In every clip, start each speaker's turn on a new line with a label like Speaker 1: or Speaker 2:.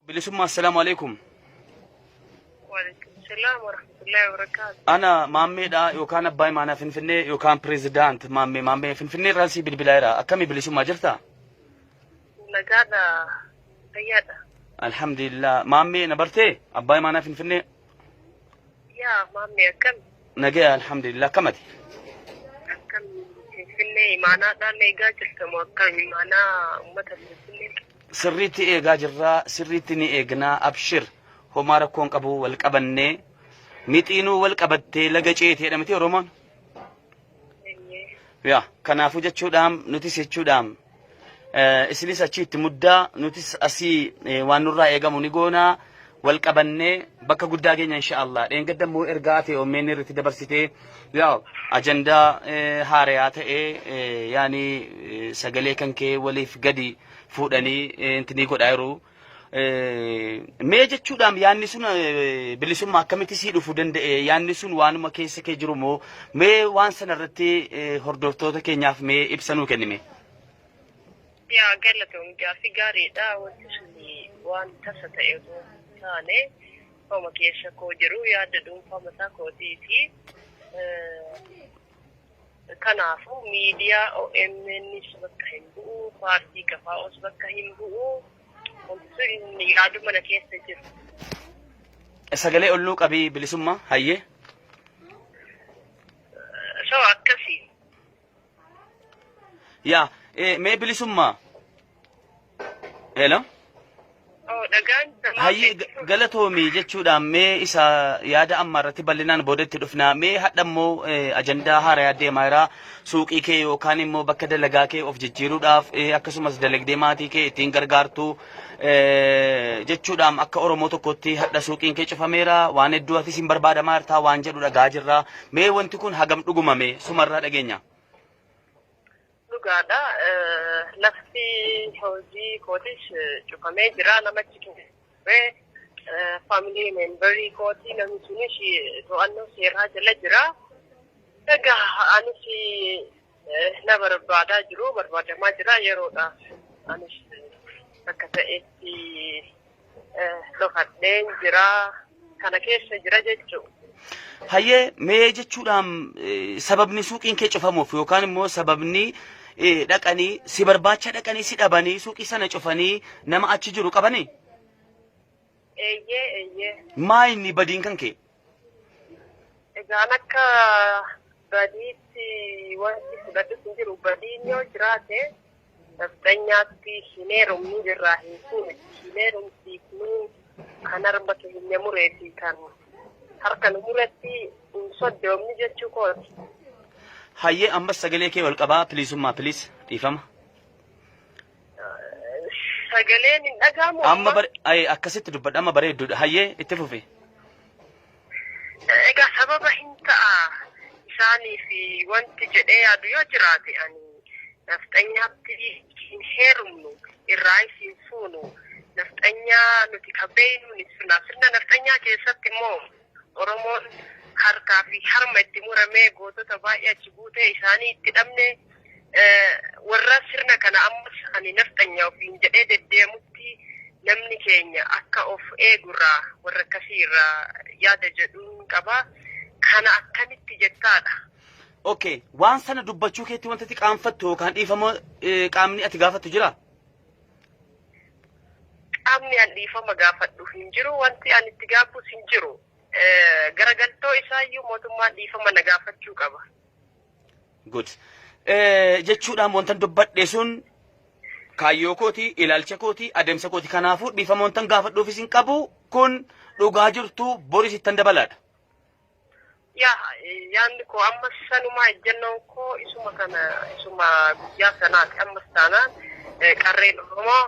Speaker 1: Bilisummaa, assalaamu alaikum.
Speaker 2: Waalaikum salaam warahmatullahi wabarakaatu.
Speaker 1: Ana Maammeedha yookaan Abbaa Imaanaa Finfinnee yookaan Pireezidaant Maammee Finfinnee irraan sii bilbilaa jira. Akkami Bilisummaa, jirta?
Speaker 2: Nagaadha. Fayyaadha.
Speaker 1: Alhamdulillah. Maammee na bartee? Abbaa Imaanaa Finfinnee.
Speaker 2: Yaa Maammee, akkam?
Speaker 1: Nagaya, alhamdulillah. Akkamati?
Speaker 2: Akkam Finfinnee imaanaadhaan eegaa jirtamu, akkam imaanaa uummata Finfinnee?
Speaker 1: Sirriitti eegaa jirraa, sirriitti ni eegnaa, abshir. Homaa rakkoon qabu, wal qabannee mixiinuu wal qabattee laga ceeteedha miti Oromoon?
Speaker 2: Eeyyee.
Speaker 1: Yaa, kanaafuu jechuudhaan nutis jechuudhaan isinis achi itti muddaa, nutis asii waan nurraa eegamu ni goonaa, wal qabannee bakka guddaa geenya insha Allah. Dheengadda immoo ergaa ta'e OMN irratti dabarsitee, yaa ajandaa haarayaa ta'ee yaani sagalee kan kee waliif gadi fuudhanii intinii godhaa jiru. Mee jechuudhaan yaadni sun Bilisummaa akkamitti sii dhufuu danda'e? Yaadni sun waanuma keessa kee jiru moo? Mee waan sana irratti hordoftoota keenyaaf mee ibsa nuu kennime.
Speaker 2: Yaa galatoom, gaaffii gaariidha. Wanti sun waan tasa ta'e otoo hin taane homa keessa koo jiru, yaada dhuunfaa mataa kootiiti. Kanaafuu miidiyaa OMNs bakka hin bu'u, paartii KFOs bakka hin bu'u. Wanti sun yaaduma na keessa jiru.
Speaker 1: Sagalee ol nuu qabii Bilisummaa, hayyee.
Speaker 2: So akkasii.
Speaker 1: Yaa mee Bilisummaa. Hello.
Speaker 2: Oh, dhagaan.
Speaker 1: Hayyee, galatoomii jechuudhaan mee isa yaada amma irratti bal'inaan booda itti dhufna. Mee hadha immoo ajandaa haaraa deemaa jira. Suuqii kee yookaan immoo bakka dalagaa kee of jijjiiruudhaaf, akkasumas dalagdee maatii kee ittiin gargaartu jechuudhaan akka Oromoo tokkotti hadha suuqiin kee cufameera. Waan hedduu atis hin barbaadamaa jirta waan jedhu dhagaa jirra. Mee wanti kun hagam dhugumame sumarraa dhageenya?
Speaker 2: Dhugaadha. Lafti hojii kootis cufamee jira. Namachi ture family memberii kootii, namni sunis to'annoo seeraa jala jira. Egaa anis na barbaadaa jiru, barbaadamaa jira yeroodhaaf. Anis bakka ta'etti dhokadheen jira. Kana keessa jira jechuudha.
Speaker 1: Hayyee, mee jechuudhaan sababni suuqiin kee cufamuuf yookaan immoo sababni dhaqanii si barbaacha dhaqanii si dhabanii suuqii sana cufanii nama achi jiru qabanii?
Speaker 2: Eeyyee.
Speaker 1: Maa inni badiin kan kee?
Speaker 2: Egaan akka badiitti wanti fudhadhu hin jiru. Badiin yoo jiraate nafxanyaatti hin heerumnu, irraa hin fuune, hin heerumsiifnu, kan harma keenya muree fi kan harka nu muretti hin soddoomni jechuu kooti.
Speaker 1: Hayyee, ammas sagalee kee ol qabaa Bilisummaa, please, dhiifama.
Speaker 2: Sagaleen hin dhaga'amu.
Speaker 1: Amma bare akkasitti dubbadha, amma bareedduudha. Hayyee, itti fufi.
Speaker 2: Egaa sababa hin ta'a isaaniif wanti jedhee yaadu yoo jiraate, ani nafxanyaatti hin heerumnu, irraa hin fuunu. Nafxanyaa nuti ka beeynuun sirna nafxanyaa keessatti immoo Oromoon harkaa fi harma itti muramee, gootota baay'ee achi buutee isaanii itti dhabne, warra sirna kana ammas ani nafxanyaa ofiin jedhee deddeemutti namni keenya akka of eegurraa warra akkasii irraa yaada jedhuun qaba. Kana akkamitti jettaadha?
Speaker 1: Okay, waan sana dubbachuu keetti wanta ati qaanfattu yookaan dhiifama qaamni ati gaafattu jira?
Speaker 2: Qaamni an dhiifama gaafadhu hin jiru, wanti ani itti gaabbus hin jiru. Garagaltoo isaayyuu mootummaan dhiifama na gaafachuu qaba.
Speaker 1: Good. Jechuudhaan wanta dubbadhe sun kaayyoo kooti, ilaalcha kooti, adeemsa kooti. Kanaafuu dhiifama wanta gaafadhuufis hin qabu. Kun dhugaa jirtu boris ittan dabalaadha.
Speaker 2: Yaa, yaadni koo ammas sanumaa, ejjennoon koo isuma kana, isuma guyyaa sanaati. Ammas taanaan qarreen Oromoo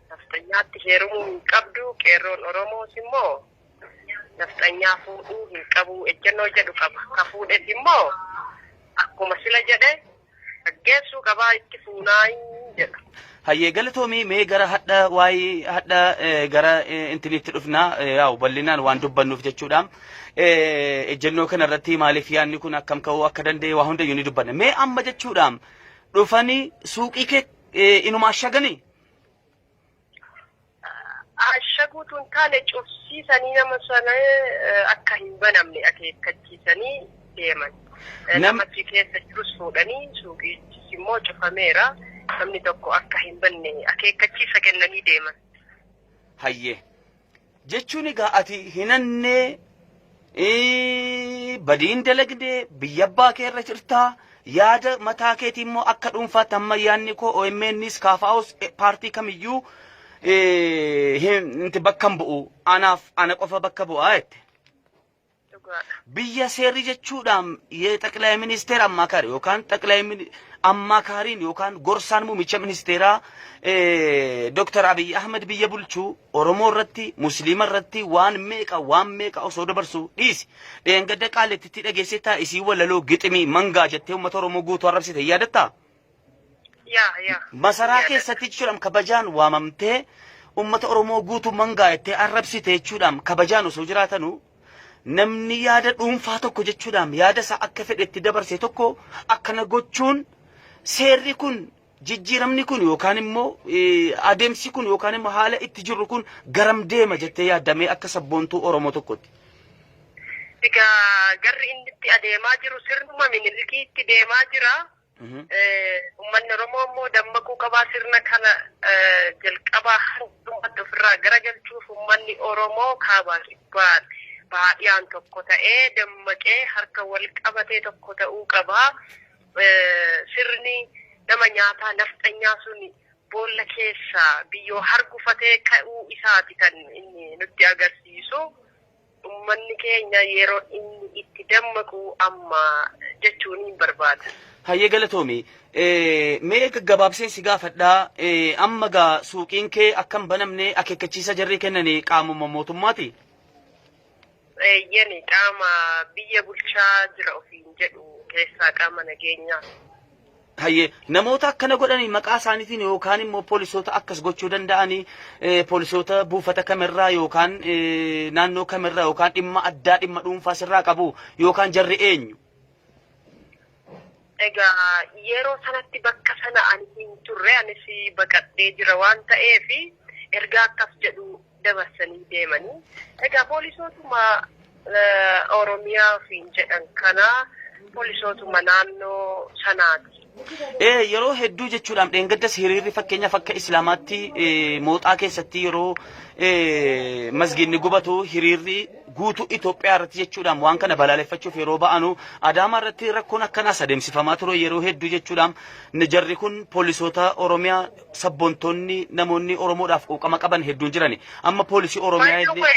Speaker 2: nafxanyaatti heerumuu hin qabdu, qeerroon Oromoos immoo nafxanyaa fuudhuu hin qabu ejjennoo jedhu qaba. Ka fuudhes immoo akkuma sila jedhe gaggeessuu qabaa, itti fuunaa jedha.
Speaker 1: Hayyee, galatoomii. Mee gara hadha waa'ee hadha gara intiniitti dhufna, yaa'u bal'inaan waan dubbannuuf jechuudha. Ejjennoo kana irratti maaliif yaadni kun akkam ka'uu akka danda'e waa hundayyuu ni dubbanna. Mee amma jechuudha dhufanii suuqii kee inuma ashaganii?
Speaker 2: Ashaguu utuu hin taane cufsiisanii nama sana akka hin banamne akeekkachiisanii deeman. Nama achi keessa jirus fuudhanii suuqichis immoo cufameera. Namni tokko akka hin banne akeekkachiisa kennanii deeman.
Speaker 1: Hayyee. Jechuun egaa ati hinannee badiin dalagnee biyya abbaa kee irra jirtaa yaada mataa keetii immoo akka dhuunfaatti amma yaadni koo OMNs KFOs paartii kamiyyuu inti bakka hin bu'u anaaf ana qofa bakka bu'aa jette.
Speaker 2: Dhugaadha.
Speaker 1: Biyya seerri jechuudhaan ጠቅላይ ሚኒስቴር አማካሪ yookaan ጠቅላይ አማካሪin yookaan gorsaan muummicha ministeeraa Dr. Abiy Ahmed biyya bulchuu Oromoo irratti Musliima irratti waan meeqa waan meeqa osoo dabarsu dhiisi. Dheengadda Qaallittitti dhageessee taa isii walaloo giximii mangaa jettee uummata Oromoo guutuu arrabsite yaadattaa?
Speaker 2: Yaa yaa.
Speaker 1: Masaraa keessatti jechuudhaan kabajaan waamamtee uummata Oromoo guutuu mangaa jettee arrabsite jechuudhaan kabajaan osoo jiraatanuu namni yaada dhuunfaa tokko jechuudhaan yaada isaa akka fedhetti dabarse tokko akkana gochuun seerri kun jijjiiramni kun yookaan immoo adeemsi kun yookaan immoo haala itti jirru kun garam deema jettee yaaddamee akka sabboontuu Oromoo tokkotti?
Speaker 2: Egaa garri inni itti adeemaa jiru sirnuma Minilikiitti deemaa jira. Uummanni Oromoo immoo dammaquu qabaa sirna kana jalqabaa hundumatti ofirraa garagalchuuf uummanni Oromoo kaabaa kibbaan baadiyaan tokko ta'ee dammaqee harka wal qabatee tokko ta'uu qabaa. Sirni nama nyaataa nafxanyaa sun boolla keessaa biyyoo hargufatee ka'uu isaati kan inni nutti agarsiisu. Uummanni keenya yeroo inni itti dammaqu amma jechuun hin barbaada.
Speaker 1: Hayyee, galatoomi. Mee gaggabaabseen si gaafadhaa. Amma gaa suuqiin kee akka hin banamne akeekkachiisa jarri kennanii qaamuma mootummaati?
Speaker 2: Eeyyani, qaama biyya bulchaa jira ofiin jedhu keessaa qaama nageenyaa.
Speaker 1: Hayyee, namoota akkana godhanii maqaa isaaniitiin yookaan immoo poolisoota akkas gochuu danda'anii poolisoota buufata kamirraa yookaan naannoo kamirraa yookaan dhimma addaa dhimma dhuunfaa sirraa qabu yookaan jarri eenyu?
Speaker 2: Egaa yeroo sanatti bakka sana ani hin turre, anis baqadhee jira waan ta'eef ergaa akkas jedhu dabarsanii deemanii. Egaa poolisootuma Oromiyaa ofiin jedhan kana poolisootuma naannoo sanaati.
Speaker 1: Yeroo hedduu jechuudhaan dheengaddas hiriirri fakkeenyaaf akka Islaamaatti Mooxaa keessatti yeroo masgiidni gubatu hiriirri guutuu Itoophiyaa irratti jechuudhaan waan kana balaaleffachuuf yeroo ba'anu Adaamaa irratti rakkoon akkanaas adeemsifamaa ture yeroo hedduu jechuudhaan jarri kun poolisoota Oromiyaa sabboontoonni namoonni Oromoodhaaf quuqama qaban hedduun jirani. Amma poolisii Oromiyaa illee.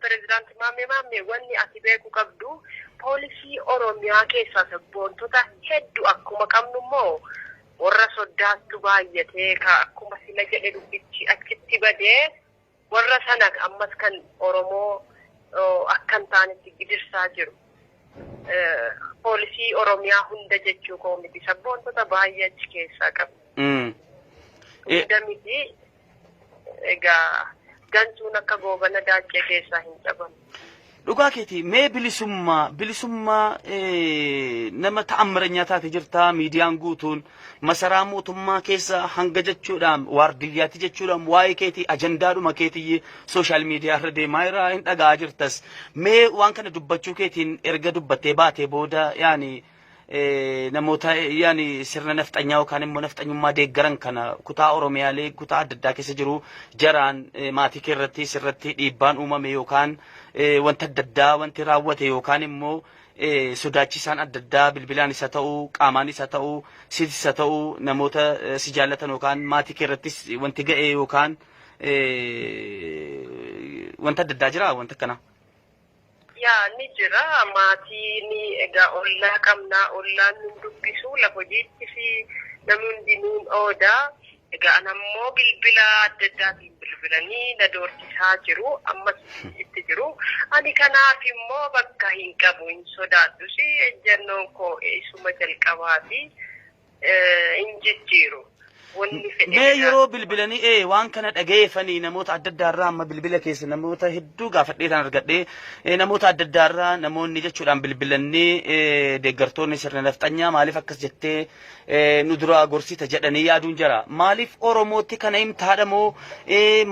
Speaker 2: Pireezidaanti Maammee Maammee, wanni ati beekuu qabdu poolisii Oromiyaa keessaa sabboontota hedduu akkuma qabnu immoo warra soddaattu baay'atee ka akkuma sila jedhe dubbichi achitti badee warra sana ammas kan Oromoo akka hin taanetti gidirsaa jiru. Poolisii Oromiyaa hunda jechuu koo miti, sabboontota baay'ee achi keessaa qabu. Hunda miti, egaa gantuun akka Goobana Daaccee keessaa hin dhabamu.
Speaker 1: Dhugaa keeti. Mee bilisummaa nama ta'ammiranyaa taate jirta, miidiyaan guutuun masaraa mootummaa keessa hanga jechuudhaan waardiyyaatti jechuudhaan waa'ee keetii ajandaadhuma keetii social media irra deemaa jira, hin dhaga'aa jirtas. Mee waan kana dubbachuu keetiin erga dubbattee baatee booda yaani namoota yaani sirna nafxanyaa yookaan immoo nafxanyummaa deeggaran kana kutaa Oromiyaalee kutaa adda addaa keessa jiru jaraan maatii kee irratti sirratti dhiibbaan uumame yookaan wanta adda addaa wanti raawwate yookaan immoo sodaachisaan adda addaa bilbilaan isa ta'uu qaamaan isa ta'uu sitis isa ta'uu namoota si jaallatan yookaan maatii kee irrattis wanti ga'e yookaan wanta adda addaa jira wanta akkanaa?
Speaker 2: Yaa, ni jira. Maatiin egaa ollaa qabnaa, ollaan nu dubbisu, lafa hojiitti fi namni hundi nuun oodaa. Egaa ana immoo bilbila adda addaatiin bilbilanii na doorsisaa jiru, ammas itti jiru. Ani kanaaf immoo bakka hin qabu, hin sodaadhus, ejjennoon koo isuma jalqabaati, hin jijjiiru. Wanni fedhe
Speaker 1: Mee yeroo bilbilanii waan kana dhageeffanii namoota adda addaa irraa amma bilbila keessa namoota hedduu gaafadhee tan argadhee namoota adda addaa irraa namoonni jechuudhaan bilbilanii deeggartoonni sirna nafxanyaa maaliif akkas jettee nu duraa gorsita jedhanii yaaduun jira. Maaliif Oromootti kana himtaadha moo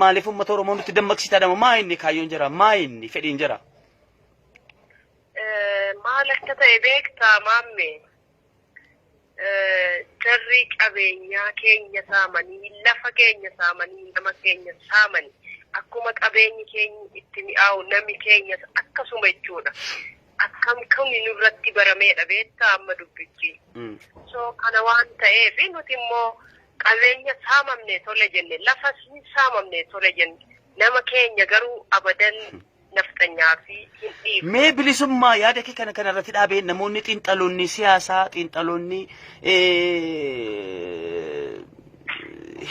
Speaker 1: maaliif uummata Oromoo nutti dammaqsitaadha moo maa inni kaayyoon jira maa inni fedhiin jira?
Speaker 2: Maal akka ta'e beektaa maamme? Jarri qabeenyaa keenya saamanii, lafa keenya saamanii, nama keenya saamanii, akkuma qabeenyi keenyi itti mi'aawu nami keenyas akkasuma jechuudha. Akkam kuni nurratti barameedha beektaa amma dubbichi. So kana waan ta'eef nuti immoo qabeenya saamamne tole jenne, lafas hin saamamne tole jenne, nama keenya garuu abadan nafxanyaa fi hin dhiifnu.
Speaker 1: Mee bilisummaa yaada kee kana kana irratti dhaabee namoonni xiinxaloonni siyaasaa xiinxaloonni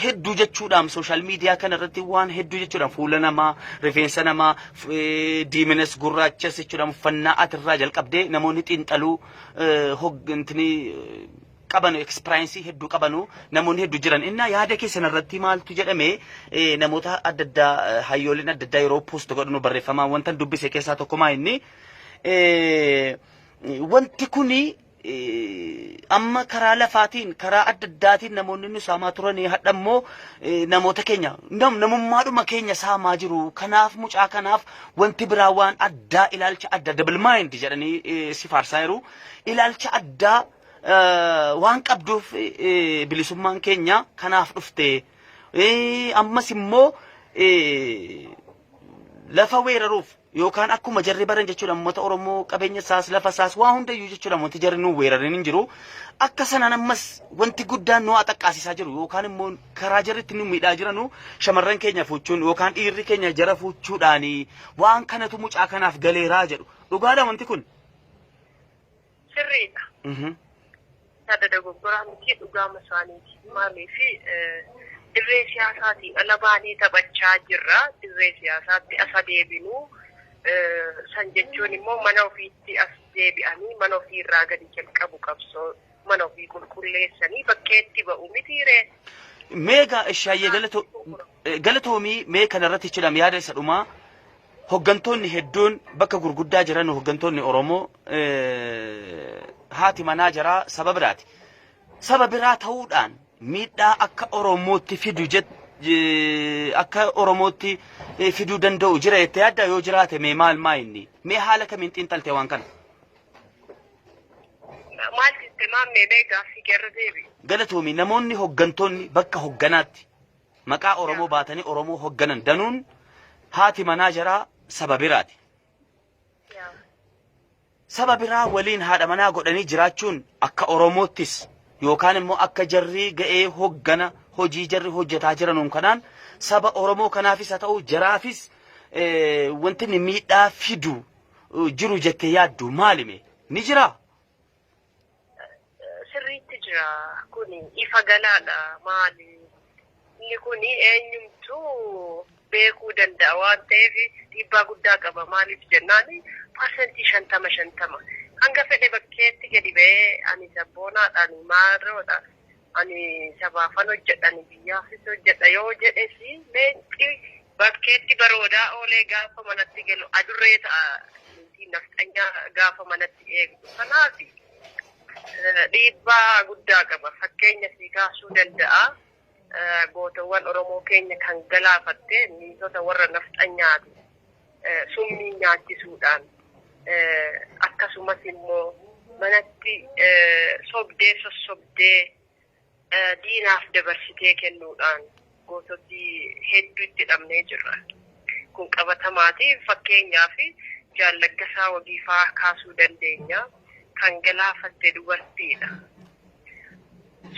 Speaker 1: hedduu jechuudhaan sooshaal miidiyaa kana irratti waan hedduu jechuudhaan fuula namaa rifeensa namaa diiminas gurraachas jechuudhaan uffannaa atirraa jalqabdee namoonni xiinxaluu hoggantini qabanu ekspiraayinsii hedduu qabanu namoonni hedduu jiran innaa yaada keessan irratti maaltu jedhame namoota adda addaa hayyooliin adda addaa yeroo poost godhanu barreeffamaa wanta dubbise keessaa tokko maa inni wanti kuni amma karaa lafaatiin karaa adda addaatiin namoonni nu saamaa turanii hadha immoo namoota keenya namummaadhuma keenya saamaa jiru kanaaf mucaa kanaaf wanti biraa waan addaa ilaalcha adda double mind jedhanii si faarsaa jiru ilaalcha addaa waan qabduuf bilisummaan keenya kanaaf dhufte. Ammas immoo lafa weeraruuf yookaan akkuma jarri baran jechuudha uummata Oromoo qabeenya isaas lafa isaas waa hundayyuu jechuudha wanti jarri nu weeraran hin jiru. Akka sanaan ammas wanti guddaan nu axaqqaasisaa jiru yookaan immoo karaa jarri itti nu miidhaa jiranu shamarran keenya fuuchuun yookaan dhiirri keenya jara fuuchuudhaani waan kanatu mucaa kanaaf galeeraa jedhu. Dhugaadha wanti kun.
Speaker 2: Sirriidha. Yaada dogoggoraa miti dhugaama isaaniiti. Maaliif dirree siyaasaatiin ala baanee taphachaa jirra. Dirree siyaasaatti as adeebinu. San jechuun immoo mana ofiitti as deebi'anii mana ofii irraa gadi jalqabu qabsoo mana ofii qulqulleessanii bakkeetti ba'u mitiiree.
Speaker 1: Meegaa ishaayyee galatoomii mee kanarratti jechuudhaan yaada isa dhumaa Hoggantoonni hedduun bakka gurguddaa jiran hoggantoonni Oromoo haati manaa jaraa saba biraati. Saba biraa ta'uudhaan miidhaa akka Oromootti fidu akka Oromootti fiduu danda'u jira jettee yaaddaa yoo jiraate mee maal maa inni? Mee haala kamiin xiinxalte waan kana?
Speaker 2: Maal jette maammee mee gaaffii kee irra deebi.
Speaker 1: Galatoomi namoonni hoggantoonni bakka hogganaatti Maqaa Oromoo baatanii Oromoo hogganan danuun haati manaa jaraa saba biraati. Saba biraa waliin haadha manaa godhanii jiraachuun akka Oromoottis yookaan immoo akka jarri ga'ee hoggana hojii jarri hojjetaa jiranuun kanaan saba Oromoo kanaafis haa ta'u jaraafis wanti inni miidhaa fidu jiru jettee yaaddu maalime ni jiraa?
Speaker 2: Sirriitti jira. Kuni ifa galaadha. Maali? Inni kuni eenyumtuu beekuu danda'a waan ta'eef dhiibbaa guddaa qaba. Maaliif jennaan parsantii 50 50. Hanga fedhe bakkeetti gadi ba'ee ani sabboonaadha, ani maarroodha, ani sabaafan hojjedha, ani biyyaafis hojjedha yoo jedhes leenci bakkeetti baroodaa oolee gaafa manatti galu adurree ta'a. Niitiin nafxanyaa gaafa manatti eegdu. Kanaaf dhiibbaa guddaa qaba. Fakkeenya sii kaasuu danda'a. Gootowwan Oromoo keenya kan galaafatte niitota warra nafxanyaati. Summii nyaachisuudhaan akkasumas immoo manatti sobdee sossobdee diinaaf dabarsitee kennuudhaan goototi hedduu itti dhabnee jirra. Kun qabatamaati. Fakkeenyaaf Jaal Laggasaa Wagiifaa kaasuu dandeenya. Kan galaafatte dubartiidha.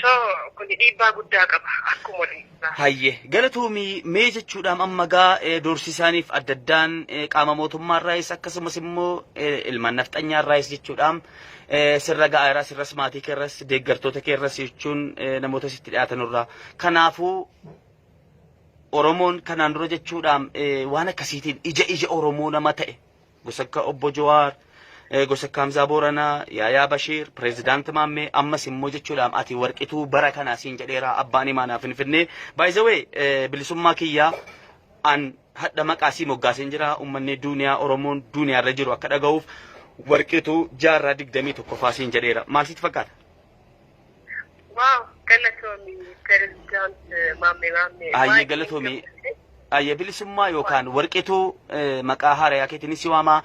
Speaker 2: So kuni dhiibbaa guddaa qaba akkuma waliigalaa.
Speaker 1: Hayye galatoomi mee jechuudhaam amma gaa doorsisaaniif adda addaan qaama mootummaarraayis akkasumas immoo ilmaan nafxanyaarraayis jechuudhaam sirra ga'aa sirras maatii keerras deeggartoota keerras jechuun namoota sitti dhiyaatanurraa kanaafuu Oromoon kanaan dura jechuudhaam waan akkasiitiin ija ija Oromoo nama ta'e gosa akka obbo Jawaar Gosa Kaamzaa Booranaa, Yaayaa Bashiir, Pireezidaant Maammee, ammas immoo jechuudhaan ati warqituu bara kanaa siin jedheera abbaan imaanaa Finfinnee. By the way, bilisummaa kiyyaa an hadha maqaa sii moggaaseen jira uummanni duuniyaa Oromoon duuniyaa irra jiru akka dhaga'uuf warqituu jaarraa 21ffaa siin jedheera. Maal sitti fakkaata?
Speaker 2: Waaw, galatoomi Pireezidaant Maammee Maammee.
Speaker 1: Ayyee
Speaker 2: Baay'ee
Speaker 1: galatoomi.
Speaker 2: gammadde.
Speaker 1: Ayyee bilisummaa yookaan warqituu maqaa haarayaa keetiin si waamaa.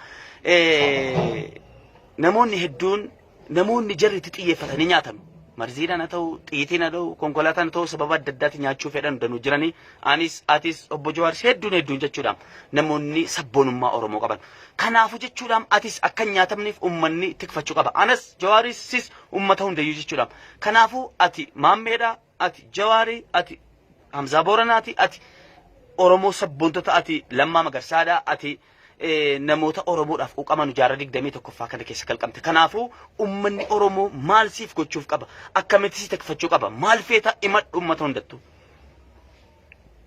Speaker 1: Namoonni hedduun namoonni jarri itti xiyyeeffatanii nyaatan. Marziidhaan haa ta'u, xiyyitiin haa ta'u, konkolaataan haa ta'u sababa adda addaatiin nyaachuu fedhan danuu jiranii. Anis, atis, obbo Jawaaris hedduun hedduun jechuudha. Namoonni sabboonummaa Oromoo qaban. Kanaafuu jechuudha atis akka hin nyaatamneef uummanni tikfachuu qaba. Anas, Jawaaris, sis uummata hundayyuu jechuudha. Kanaafuu ati Maammeedha, ati Jawaarii, ati Hamzaa Booranaati, ati Oromoo sabboontota, ati Lammaa Magarsaadha, ati namoota Oromoodhaaf quuqaman jaarraa 21ffaa kana keessa kalqamte. Kanaafuu uummanni Oromoo maal siif gochuuf qaba? Akkamitti si tikfachuu qaba? Maal feeta himadhu uummata hundattuu?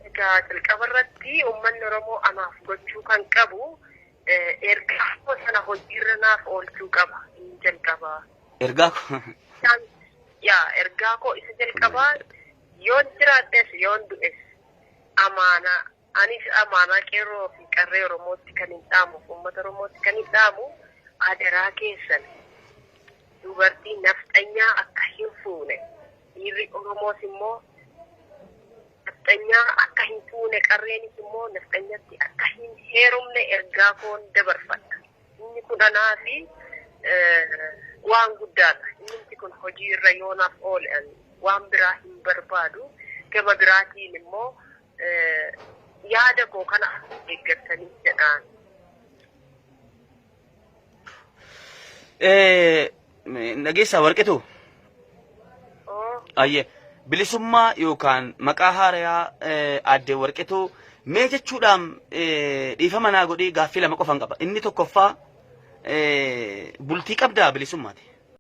Speaker 2: Egaa jalqaba irratti uummanni Oromoo anaaf gochuu kan qabu ergaa koo sana hojiirra naaf oolchuu qaba. Inni jalqabaa.
Speaker 1: Ergaa koo.
Speaker 2: Yaa ergaa koo isa jalqabaa yoon jiraadhes yoon du'es amaanaa anis amaanaa qeerroo fi qarree Oromootti kan hin dhaamu, uummata Oromootti kan hin dhaamu, adaraa keessan dubartii nafxanyaa akka hin fuune, dhiirri Oromoos immoo nafxanyaa akka hin fuune, qarreenis immoo nafxanyatti akka hin heerumne ergaa koon dabarfadha. Inni kun anaa fi waan guddaadha. Inni kun hojii irra yoonaaf oole ani waan biraa hin barbaadu. Gama biraatiin immoo yaada koo kana deeggartanii jedhaan.
Speaker 1: Dhageessaa warqitu?
Speaker 2: Oo.
Speaker 1: Ayyee. Bilisummaa yookaan maqaa haarayaa aaddee Warqituu mee jechuudhaan dhiifama naa godhii gaaffii lama qofan qaba. Inni tokkoffaa bultii qabdaa bilisummaati?